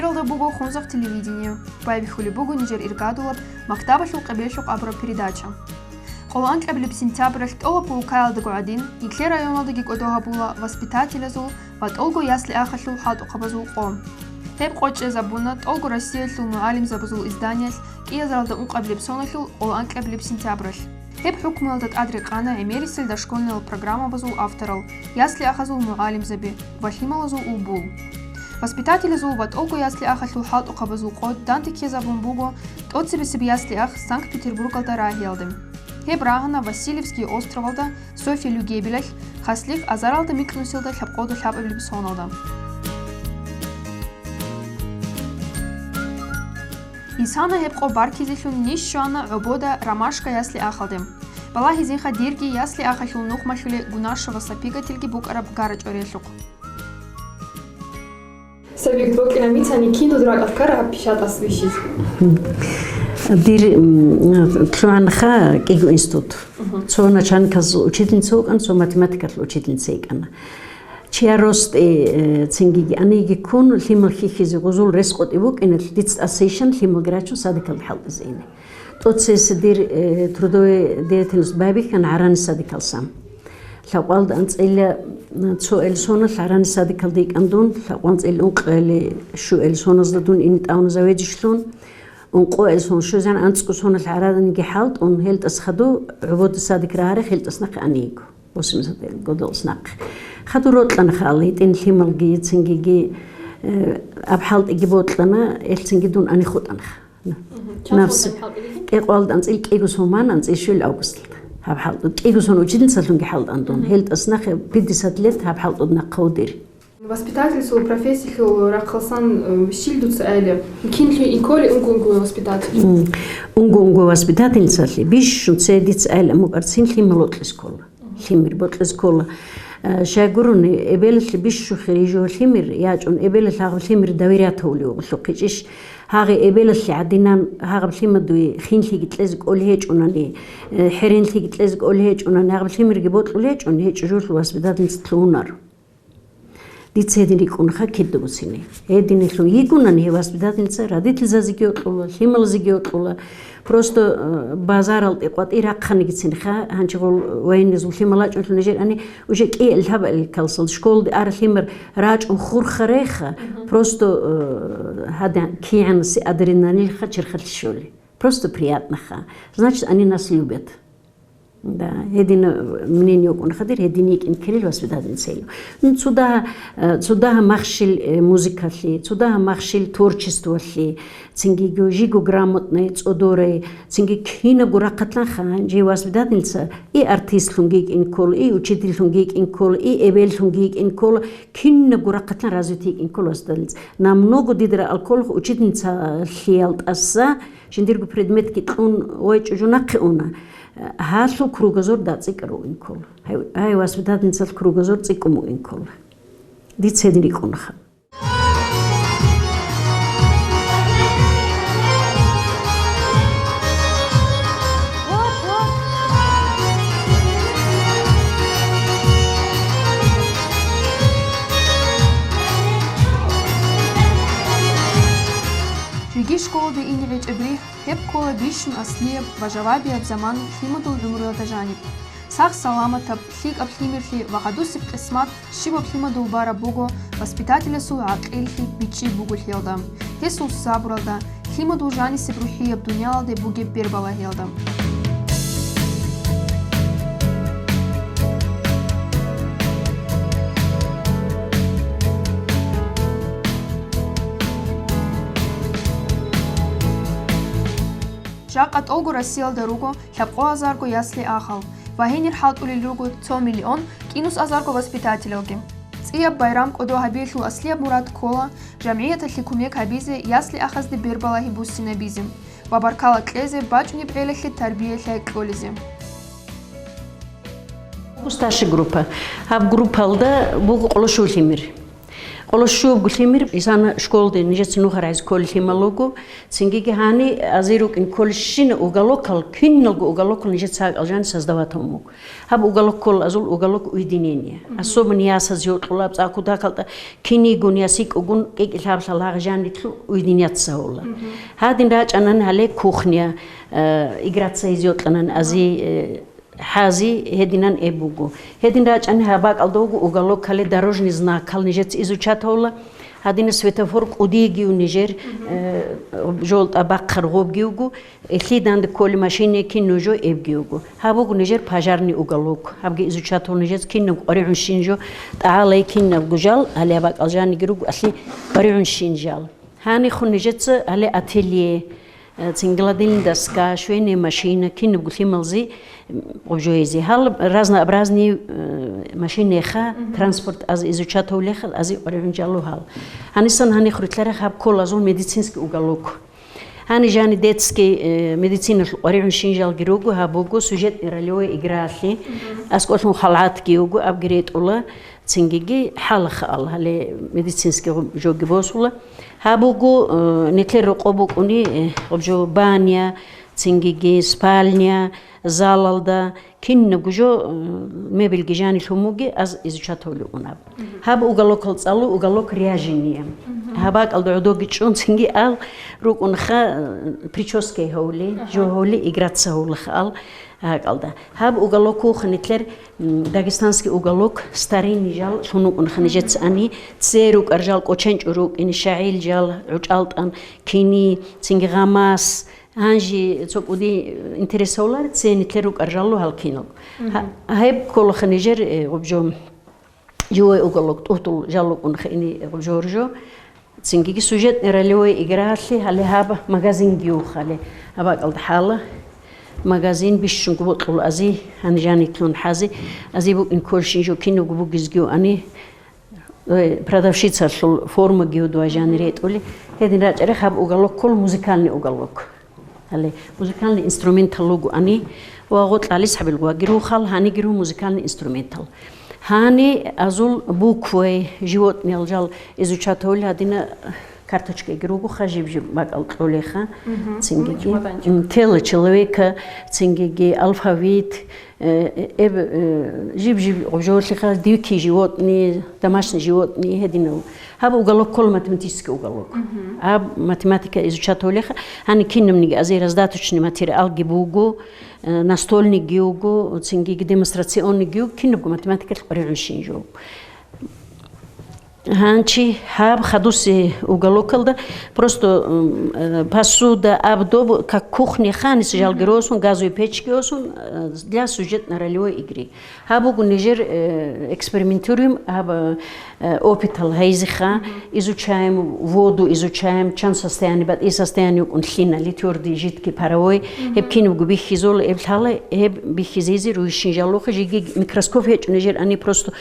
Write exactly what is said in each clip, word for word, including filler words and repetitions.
Алда буго Хунзахъ телевидение. Байбихьулеб буго нижер иргадулаб «Мактабалъул къебелъухъ» абураб передача. Къоло анкьабилеб сентябралъ тӀолабго улкаялдаго гӀадин, нилъер районалдаги кӀодо гьабула воспитателазул ва тӀолго ясли-ахалъул хӀалтӀухъабазул къо. Гьеб къо чӀезабуна тӀолго Россиялъул мугӀалимзабазул изданиялъ кӀиазаралда ункъабилеб соналъул къоло анкьабилеб сентябралъ. Гьеб хӀукмуялда тӀадрекъана гӀемерисел дошкольныйал программабазул авторал, ясли-ахазул мугӀалимзаби ва лъималазул улбул. Воспитателазул ва тӀолго ясли-ахалъул хӀалтӀухъабазул къо данде ккезабун буго тӀоцебесеб ясли-ах Санкт-Петербургалда рагьиялде. Гьеб рагьана Васильевский островалда Софья Люгебилалъ, Хаслихъ азаралда микьнусиялда лъабкъода лъабабилеб соналда. Исана гьеб къо баркизелъун ниж щвана гӀобода «Ромашка» ясли-ахалде. Балагьизеха дирги ясли-ахалъул нухмалъулей Гунашева Сапигатилги букӀараб гара-чӀвариялъухъ. Сабигат, бокьилан бицани, кин дуда ракӀалде ккараб гьаб пишатӀас вищизе? Дир, м, лъугьанаха кӀиго институт. Мгм. Цо начальниказул учительница вукӀана, цо математикалъул учительница йикӀана. Чияр росде, э, цинги аниги ккун, лъимал хьихьизе гъузул рес къотӀи букӀиналъ, дица тӀаса йищана лъималги рачун садикалде хӀалтӀизе ине. ТӀоцесеб дир, э, трудовой деятельность байбихьана гӀарани садикалсан. Лъабкъоялда анцӀила, м, цоял соналъ гӀарани садикалда йикӀана дун, лъабкъоялда анцӀила ункъоял щуял соназда дун ине тӀамуна заведующийлъун, ункъоял сон, щвезан анцӀго соналъ гӀараниги хӀалтӀун, гьелдаса хадув гӀобода садик рагьарехъ, гьелдаса нахъе ани йиго. Восемьдесят годалас нахъе. Хадур рокьана хал, гьитӀин лъималги, цингиги, э, аб хӀалтӀиги бокьана, элъцинги дун ани хутӀана. Мгм. Чан Напс-, сон хӀалтӀиги? КӀикъоялда анцӀила кӀиго сон ман, анцӀила щуял августалда. Гьаб хӀалтӀу, кӀиго сон учительницалъунги хӀалтӀана дун. Мгм. Гьелдаса нахъе пятьдесят лет гьаб хӀалтӀуда нахъе гьудир. Воспитательсул профессиялъул рахъалсан, э, щил дуца айла? Кинлъи икколи унго-унго воспитатель? М. Унго-унго воспитательницалъе бищун цее дица айла мукӀарцин лъимал бокьизе ккола. Лъимер бокьизе ккола. Э, щай гурони, эбелалъе бищун хиризе жо лъимер ячӀун, эбелалъ гьагъаб лъимер доверять гьавулев вуго лъухъичӀищ. Гьагъи эбелалъе гӀадинан гьагъаб лъимадуе хинлъиги кьезе кӀолей гьечӀунани, э, хӀеренлъиги кьезе кӀолей гьечӀунани, гьагъаб лъимерги бокьулей гьечӀун, гьечӀо жо лъугьа воспитательница лъугьунар. Дица гьедин рикӀкӀунаха кидаго цине. Гьединлъун йигунани гьев воспитательница, родительзазеги йокьула, лъималазеги йокьула. Просто, э, базаралде къватӀи рахъанигицинха, гьанчи гъол военныйзул лъимал рачӀунлъун нижер ани, уже кӀиялъ гьаб элкалсал школалде ара лъимер рачӀун хурхареха, Мгм. просто, э, гьадан кигӀанси адреналинха черхалъе щолей. Просто приятноха. Значит, они нас любят. Да, гьедин мнение вукӀунаха дир, гьедин йикӀин ккелел воспитательницайилан. Ну, цо дагьа, э, цо дагьа махщел, э, музыкалъе, цо дагьа махщел творчестволъе, цинги жиго грамотный, цӀодорай, цинги кинабго рахъалъанха, жив воспитательница и артистлъунги йикӀин ккола, и учительлъунги йикӀин ккола, и эбеллъунги йикӀин ккола, кинабго рахъалъан развитый йикӀин ккола воспитательница. Намного дида ракӀалда ккола учительницалъиялда тӀаса, жиндирго предметги кьун вачӀун жо нахъе уна. Гьалъул кругозор дацӀикӀкӀарав вукӀин ккола. Гьай, гьай воспитательницалъ кругозор цӀикӀкӀун вукӀин ккола. Дица гьедин рикӀкӀунаха. Жеги школалде ине гьечӀеб ригь, гьеб ккола бищун аслияб ва жавабияб заман лъимадул гӀумруялда жаниб. Сах-саламатаб, лъикӀаб лъимерлъи ва гьадусеб къисмат щибаб лъимадул бараб буго воспитателасул гӀакъиллъи бичӀчӀи бугелъиялда, гьесул сабуралда, лъимадул жанисеб рухӀияб дуниялалде бугеб бербалагьиялда. Жакъа тӀолго Россиялда руго лъабкъо азарго ясли-ахал ва гьенир хӀалтӀулел руго цо миллион кӀинус азарго воспитателалги. ЦӀияб байрам кӀодо гьабиялъул аслияб мурад ккола жамгӀияталъе кумек гьабизе, ясли-ахазде бербалагьи буссинабизе ва баркала кьезе, бачӀунеб гӀелалъе тарбия-лъай кьолизе. Старший группа. Гьаб группалда буго къоло щуялъ лъимер. Къоло щуабгу лъимер, исана школде нижеца нухарайзе кколел лъимал руго, цингиги гьани азир рукӀин кколел щина уголокал, киналго уголокал нижеца гьакӀал жани создаватун буго. Гьаб уголок ккола азул уголок уединения. Особенно ясаз йокьулаб цӀакъ кутакалда кинигун, ясикӀугун, кӀикӀи лъаб лъала гьагъ жанитлъу уединяться гьула. Гьадин рачӀанан гьале кухня, э, играться гьез йокьанан ази, э, хӀази гьединан эб буго. Гьедин рачӀани гьаб бакӀалда вуго уголок, гьале дорожный знакал нижеца изучать гьавула. Гьадина светофор кӀудиги вуго нижер, э, жолтӀа бахъар гъобги вуго, элъи данде кколи машине кин нужо эбги вуго. Гьаб буго нижер пожарный уголок. Гьабги изучать гьавула нижеца кинаб къваригӀун щин жо, тӀагӀалай кинаб гужал, гьале гьаб бакӀал жаниги руго, алъи къваригӀун щин жал. Гьанихъун нижеца гьале ателье, э, цинги гладильная доска, швейная машина, кинабго лъималзи, м, гъужоизе. Гьал разнообразный, э, машинеха, транспорт аз изучать гьавлеха, ази къваригӀун жал гьал. Гьанисан гьанихъ рутларех гьаб ккола азул медицинский уголок. Гьани жани детский, э, медициналъул къваригӀун щин жалги руго, гьаб буго сюжетный ролевой играалъе. АскӀолъун халгӀатги вуго, абги ретӀула, цингиги хӀалаха ал, гьале медицинский гъуб-, жоги босула. Гьаб буго, э, нилъер рокъоб букӀуни, э, гъуб жо баня, цингиги спальня, залалда, кинабго жо, э, мебельги жанилъун буги, аз изучать гьавулев унаб. Гьаб уголокал цӀалу уголок ряжения. Гьаб бакӀалда гӀодоги чӀун цинги ал рукӀунха, э, прическа гьавули, жо гьавули, играться гьавулаха ал гьакӀалда. Гьаб уголок вухъа нилъер, м, дагестанский уголок, старинный жал лъун вукӀунха нижеца ани, цӀе рукӀар жал, кӀоченчӀо рукӀине, щагӀил жал, гӀучӀалтӀан, кини, цинги гъамас, гьанжи цо кӀуди интересовлар, цӀе нилъер рукӀар жаллу гьал кинал. Гьа-, гьеб кколаха нижер, э, гъуб жо, живой уголок, тӀугьдул жал рукӀунха ини гъуб жо гьоржо. Цингиги сюжетный ролевой играалъе гьале гьаб магазинги вухъ гьале. Гьаб бакӀалда хӀала магазин бищунго бокьул ази, гьани жанитлъун хӀази, ази букӀин кколщин жо кинабго бугезги ани, э, продавщицалъул формаги гьудважани ретӀули. Гьедин рачӀарах гьаб уголок ккол музыкальный уголок. Гьале, музыкальный инструментал руго ани, ва гъо кьалис гьабил гъваги рухал, гьаниги ру музыкальный инструментал. Гьани азул буквай животныял жал изучать гьавули гьадина карточкаги руго ха, жиб-жиб бакӀал кьолеха, цингиги, м, тело человека, цингиги алфавит, Э, эб, э, жиб-жиб гъужоллъиха, дикие животные, домашние животные гьединав. Гьаб уголок ккола математический уголок. Гьаб математика изучать гьавлеха, гьани кинабниги азе раздаточный материалги буго, э, настольныйги вуго, цинги демонстрационныйги вуго, кинабго математикалъ къваригӀун щин жо. Гьанчи гьаб хадуси уголокалда просто, м, э, посуда, аб-доб, как кухня ханис жалги росун, газовый печги росун, э, для сюжетно-ролевой игры. Гьаб буго нижер, э, экспериментируем, гьаб, э, опытал гьайзиха, изучаем воду, изучаем, чан состояние, батӀи состояние укӀун лъинали, твёрдый, жидкий, паровой, гьеб кинабго бихьизул, гьеб лъала, гьеб бихьизезе руйщин жалуха, жиги микроскоп гьечӀо нижер, они просто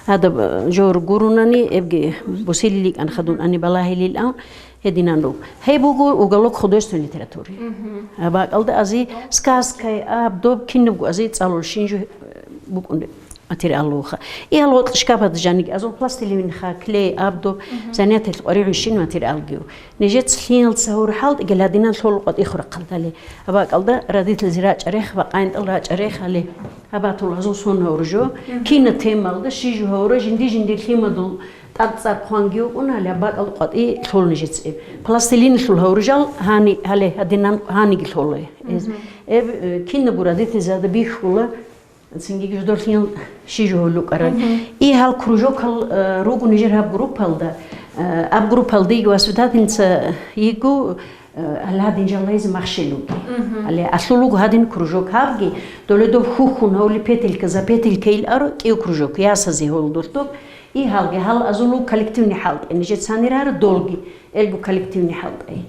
Гьадаб, э, жо гурунани, эбги бусилиликӀан хадуб ани балагьилилан гьединан руго. Гьеб буго уголок художественной литературы. Гьаб бакӀалда ази сказкай, аб-доб кинабго ази цӀалулщин жо, э, букӀун материал вуха. И гьал гъоркь шкапада жаниги азул пластилинха, клей, аб-доб, занятиялъ къваригӀунщин материалги ву. Нижеца лъиналца гьур хӀалтӀигел гьадинан лъолукъа тӀихурахъалдали. Гьаб бакӀалда родительзи рачӀарех, бакъайнтӀал рачӀарех гьали. Гьабатул гьазул сон гьавружо, кина темалда щижу гьавра жинди-жинди лъимадул тӀад-цӀар хъванги вукӀун гьали гьаб бакӀал къватӀи лъол нижецӀеб. Пластилинлъул гьавружал гьани, гьале, гьадинан гьаниги лъолай. Эз, эб, э, кинабго родительзада бихьула, цинги жудорлъин щижу гьавлукӀарай. И гьал кружокал, э, ругу нижер гьаб группалда, э, аб группалда йиго воспитательница йиго, Э, гьале гьадин жалайзе махщел вуги. Гьале алъул вуго гьадин кружок гьабги, доле доб хухьун гьавли петелька за петелька ил аро кӀив кружок, ясазе гьол дуртук. И гьалги гьал азул вуго коллективный хӀалтӀи, нижецанира аро долги, элго коллективный хӀалтӀай.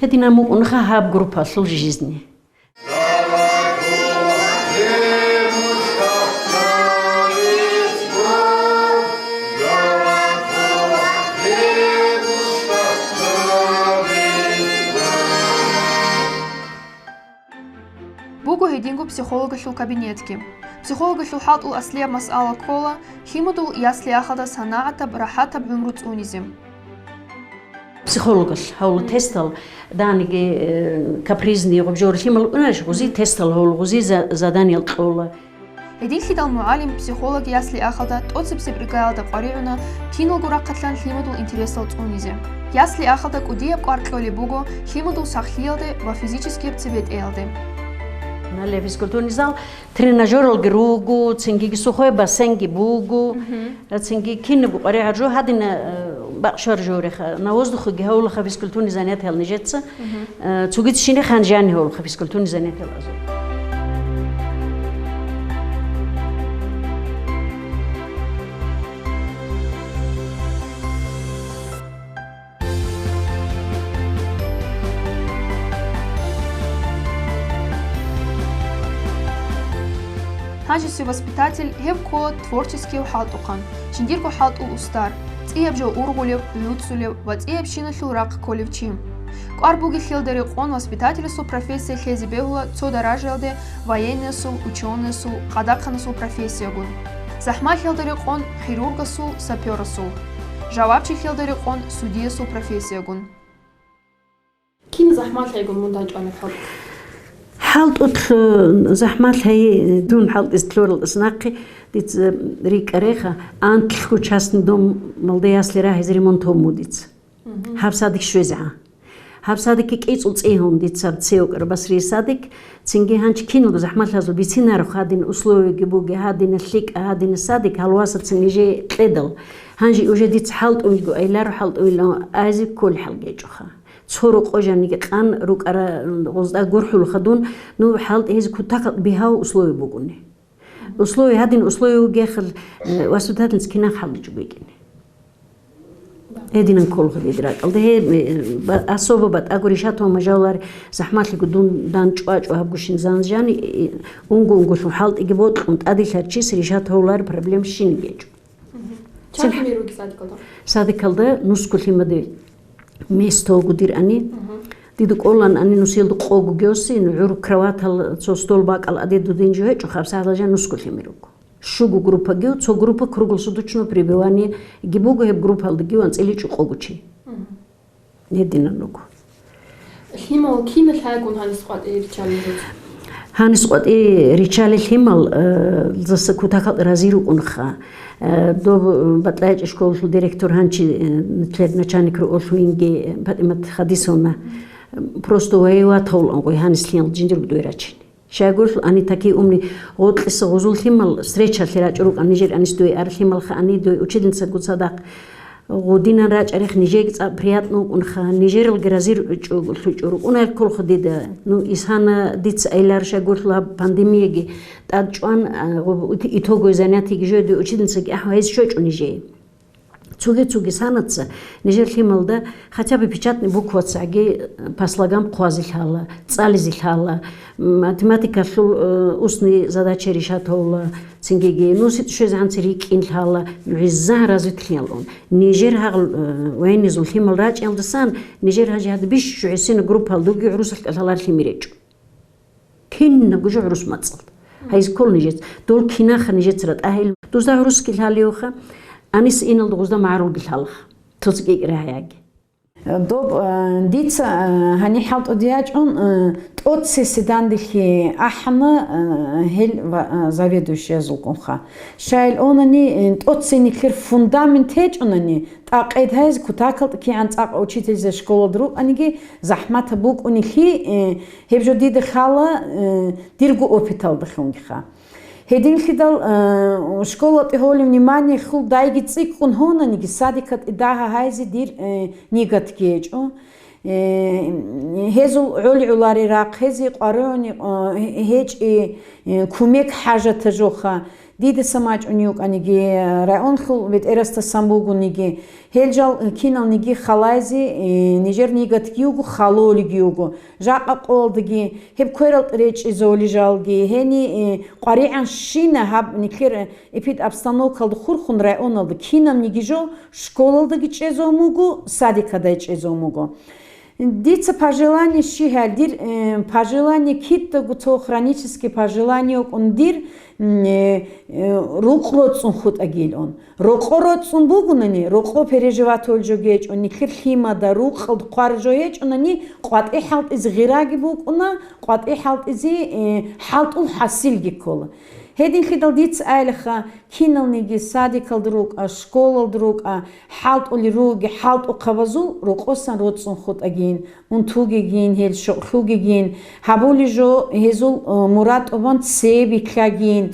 Гьединан мукӀунаха гьаб группалъул жизни. Буго Динго психологалъул кабинетги. Психологалъул хӀалтӀул аслияб масъала ккола лъимадул ясли-ахалда санагӀатаб, рахӀатаб гӀумру цӀунизе. Психологалъ гьавула тестал, даниги, э, капризный гъуб жора лъимал унаш, гъузи тестал гьавула, гъузи за-, заданиял кьола. Гьединлъидал мугӀалим, психолог ясли-ахалда тӀоцебсеб бригадаялда къваригӀуна киналго рахъалъан лъимадул интересал цӀунизе. Ясли-ахалда кӀудияб кӀвар кьолеб буго лъимадул сахлъиялде ва физическияб цебетӀеялде. Гьале физкультурный зал, тренажералги руго, цинги сухой бассейнги буго, цинги кинабго къваригӀар жо гьадина, э, бакъ щвар жореха, на воздухеги гьавулаха физкультурный занятиял нижеца. Э, цогидаз щинихъан жани гьавулаха физкультурный занятиял азул. Гьанжесев воспитатель гьев ккола творческияв хӀалтӀухъан, жиндирго хӀалтӀул устар, цӀияб жо ургъулев, гӀуцӀулев ва цӀиябщиналъул рахъ кколев чи. КӀвар бугелъиялда рекъон воспитателасул профессия лъезе бегьула цо даражаялде военныйасул, учёныйасул, къадахъанасул профессиягун. ЗахӀмалъиялда рекъон хирургасул, сапёрасул. Жавабчилъиялда рекъон судиясул профессиягун. Кин захӀмалъайгун мун данчӀванаб хӀалтӀухъ? ХӀалтӀухъ, э, захӀмалъай, дун хӀалтӀизе лъурал ас нахъе дица рикӀкӀареха, анлъго частный домалда ясли рагьизе ремонт гьабун буго дица. Гьаб садик щвезегӀан. Гьаб садикги кӀицӀул цӀи гьабун дица, гьаб цевкӀар Басрие садик, цинги гьанчи киналго захӀмалъазул бицинаро, гьадин условияги буги, гьадина лъикӀа, гьадина садик, гьалвасацин нижее кьедал. Гьанже уже дица хӀалтӀун йиго, айларо хӀалтӀуйилан айзе кколеб хӀал гьечӀоха. Цо рокъо жаниги къан рукӀара, гъозда гурхӀулаха дун, ну, хӀалтӀи гьез кутакал бигьав условия бугони. Условия, гьадин условия вугехъал, э, воспитательница кинаб хӀалдичӀого йикӀине. Гьединан кколаха дида ракӀалда. Гьеб, э, ба-, особо батӀаго решать гьабун жавлар захӀмалъиго дун данчӀвачӀо гьабгощин занжани, э, унго-унголъун хӀалтӀиги бокьун тӀаделъарчис решать гьавулар проблем щинги гьечӀо. Чан лъимер руги садикалда? Садикалда нусго лъимаде место гудир ани. Дида кӀолан ани нусиялда къого гьосин, гӀур кроватал цо стол бакӀал адедудин жо гьечӀо, хабсагӀла жан нусго лъимер руго. Щуго группа гив, цо группа круглосуточно пребывание ги буго, гьеб группалда гив анцӀила чӀукъого чи. Гьединан руго. Лъимал кина лъайгун гьанис къватӀи риччалел руц? Гьанис къватӀи риччалел лъимал, э, заса кутакал рази рукӀунха. Э, доб, э, БатӀлайчӀи школалъул директор гьанчи, э, начальник руоллъуинги, э, ПатӀимат Хадисовна, э, просто вай ватавлан гъой гьанис лъимал жиндир будой рачин. Щайгурелъул ани такие умные, гъоркьиса гъузул лъимал встречалъе рачӀун рукӀан нижер анис дуе ар лъималха ани дуе учительницаго цадахъ. Гъудинан рачӀарех нижеги цӀакъ приятно вукӀунха, нижералги рази ручӀу-, лъучӀу рукӀунел кколха дида. Ну, исана дица айлар щайгурелъул гьаб пандемияги тӀад чӀван, а, гъуб-, ит-, итоговый занятиеги жо дуе учительницаги ахӀвайзе щвечӀо нижее. Цуги-цуги санаца нижер лъималда хотя бы печатный буквацаги, э, по слогам хъвазе лъала, цӀализе лъала, м, математикалъул, э, устный задача решать гьавула, цингиги нусица щвезегӀанца рикӀкӀин лъала, гӀизза развитиялъун. Нижер гьагъ, э, военныйзул лъимал рачӀиналдасан, нижер гьанже гьадаб бищун гӀисина группалда дуги гӀурусалъ кӀалъалар лъимер гьечӀо. Кинабго жо гӀурус мацӀалда. Гьайз ккол нижец. Дол кинаха нижец ратӀа гьел. Дузда гӀурусги лъалевха, анис иналда гъузда магӀарулги лъалаха. Цоци кӀикӀ рагьаги. Доб, э, дица, э, гьанихӀал тӀуди ячӀун, э, тӀоцеседанделъи ахӀана, э, гьел ва, э, заведующиязулгунха. Щайил онани, э, тӀоцениклъер фундамент гьечӀунани, тӀакъед гьайз кутакалда кигӀан цӀакъ учительзе школалда рукӀаниги, захӀматаб букӀунелъи, э, гьеб жо дида лъала, э, дирго опыталдалъунгиха. Гьединлъидал, э, школалда гьолев вниманиялъул дайги цӀикӀкӀун гьонаниги, садикалда дагьа гьайзе дир, э, нигатги гьечӀо. Э, гьезул гӀоли-гӀолари рахъ, гьезие къваригӀуни, э, гьечӀи, э, кумек хӀажатаб жоха. Дидаса мачӀун йукӀаниги, районлъул бетӀерасдасан бугониги, гьел жал киналниги халайзе, э, нижер нигатги йуго, халолиги йуго. Жакъа къолдаги, гьеб кверал речӀчӀизавули жалги, гьени, э, къваригӀан щина гьаб никлер эпид обстановкалда хурхун районалда кинабниги жо школалдаги чӀезавун буго, садикадай чӀезавун буго. Дица пожелание щи гьал, дир, э, пожелание кидаго цо хронический пожелание вукӀун дир, м, э, э, рукъ роцӀцӀун хутӀагилан. Рокъо роцӀцӀун бугунани, рокъо переживать гьол жо гьечӀо, нилъер лъимада, рукъалда хъвар жо гьечӀунани, къватӀи хӀалтӀизе гъираги букӀуна, къватӀи хӀалтӀизе, э, хӀалтӀул хӀасилги ккола. Гьединлъидал дица айилаха, киналниги садикалда рукӀа, школалда рукӀа, хӀалтӀулел ругоги хӀалтӀухъабазул рокъосан роцӀцӀун хутӀагин, унтугегин, гьел щокълъугегин, гьабулеб жо гьезул, э, мурад тӀубан цебе бихьагин.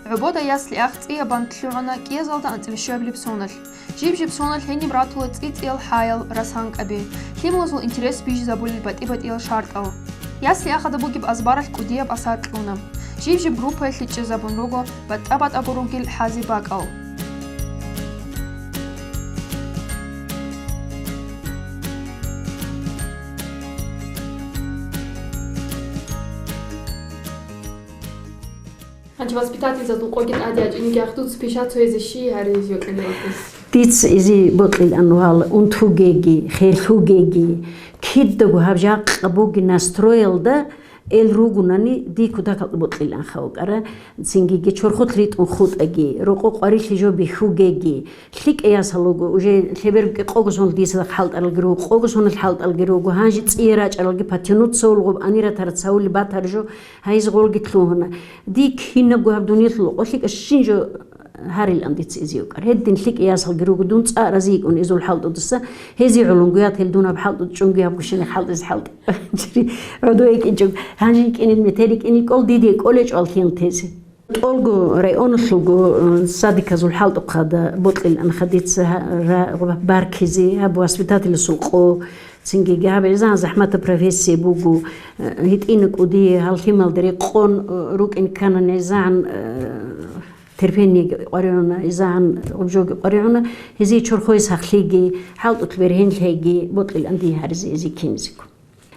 ГӀобода ясли-ахъ цӀияб бан лъугӀана кӀиязалда анцӀила щуабилеб соналъ. Жиб-жиб соналъ гьениб ратула цӀи-цӀиял хӀаял, расанкъаби, лъималазул интерес бижизабулел батӀи-батӀиял шартӀал. Ясли-ахъада бугеб азбаралъ кӀудияб асар кьуна. Жиб-жиб группаялъе чӀезабун руго батӀа-батӀаго ругел хӀази-бакӀал. Гьанже воспитательзабазул къоги тӀаде ячӀинеги ахӀдуц пиша цо гьезе щий гьаризе йокьилан вукӀес? Дица изе бокьилан вал, унтугеги, херлъугеги, кидаго гьаб жакъа буги настроялда эл ругунани, дихъ кутакалда бокьилан хавукӀара, цинги чорхолъ ритӀун хутӀаги, рокъо къварилъи жо бихьугеги, лъикӀа ясал вуго, уже лъеберго кӀикъого сон дица хӀалтӀаралги руго, кӀикъого сонал хӀалтӀалги руго, гьанже цӀие рачӀаралги потянуться вуго, анира тарацаули батар жо, гьайз гъолги лъугьуна. Дихъ кинабго гьаб дуниялъул къо лъикӀа щин жо гьарилан дица изе йокӀар. Гьедин лъикӀа ясалги руго, дун цӀа рази йикӀун изул хӀалтӀудаса, гьезие гӀолунгуят гьел дун гьаб хӀалтӀуд чӀунги гьабгощинаб хӀалтӀизе хӀалтӀи. ГӀодо йикӀинчӀо, гьанже йикӀинел метер йикӀинел кӀол диде кӀолечӀо алхин тезе. ТӀолго районалъулго, э, садиказул хӀалтӀухъада бокьилан хадица гьа-, ра-, баркизе, гьаб воспитательасул къо, цинги гьаб гӀезегӀан захӀматаб профессия буго, э, гьитӀина кӀудие, гьал лъималда рекъон, э, рукӀин кканани гӀезегӀан, э, терпениеги къваригӀуна, гӀезегӀан гъубжоги къваригӀуна, гьезие чорхое сахлъиги, хӀалтӀулъ бергьенлъиги бокьилан дие гьаризе гьезие кинизего.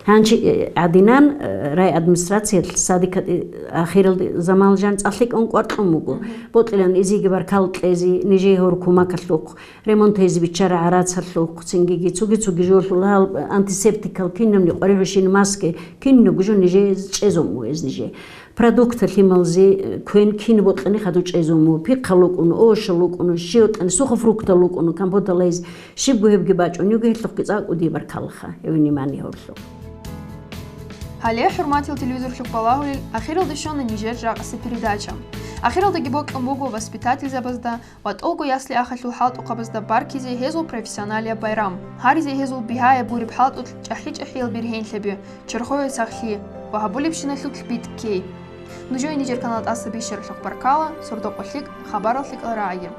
Гьанже, э, гӀадинан, э, райадминистрациялъ садикат, э, ахиралде заман жан цӀалъи кӀун кӀвар кьун буго. Мгм. Бокьилан изеги баркал кьезе, нижее гьоркьу макалъухъ, ремонт гьезе биччара гӀарацалъухъ, цингиги цуги-цуги жолъул гьал, э, антисептикал кинабни къваригӀунщин маски, кинабго жо нижее чӀезун бугез нижее. Продукт лъималзе, э, квен кин бокьани хадув чӀезун буго, пихъал вукӀун, ошал вукӀун, щивкьани, сухофруктал вукӀун, компотал гьез. Щибго гьебги бачӀун йиго, гьелъухъги цӀакъ кӀудияб баркалаха, гьев внимание гьорлъо. Гьале, хӀурматиял телевизорлъухъ балагьулел, ахиралде щвана нижер жакъасеб передача. Ахиралдаги бокьун буго воспитательзабазда ва тӀолго ясли-ахъалъул хӀалтӀухъабазда баркизе гьезул профессионалияб байрам, гьаризе гьезул бигьаяб буреб хӀалтӀулъ чӀахӀи-чӀахӀиял бергьенлъаби, чорхое сахлъи ва гьабулебщиналъулъ битӀкей. Нужее нижер канал тӀаса бищаралъухъ баркала, сордо-къо лъикӀ, хабарал лъикӀал рагӀаги.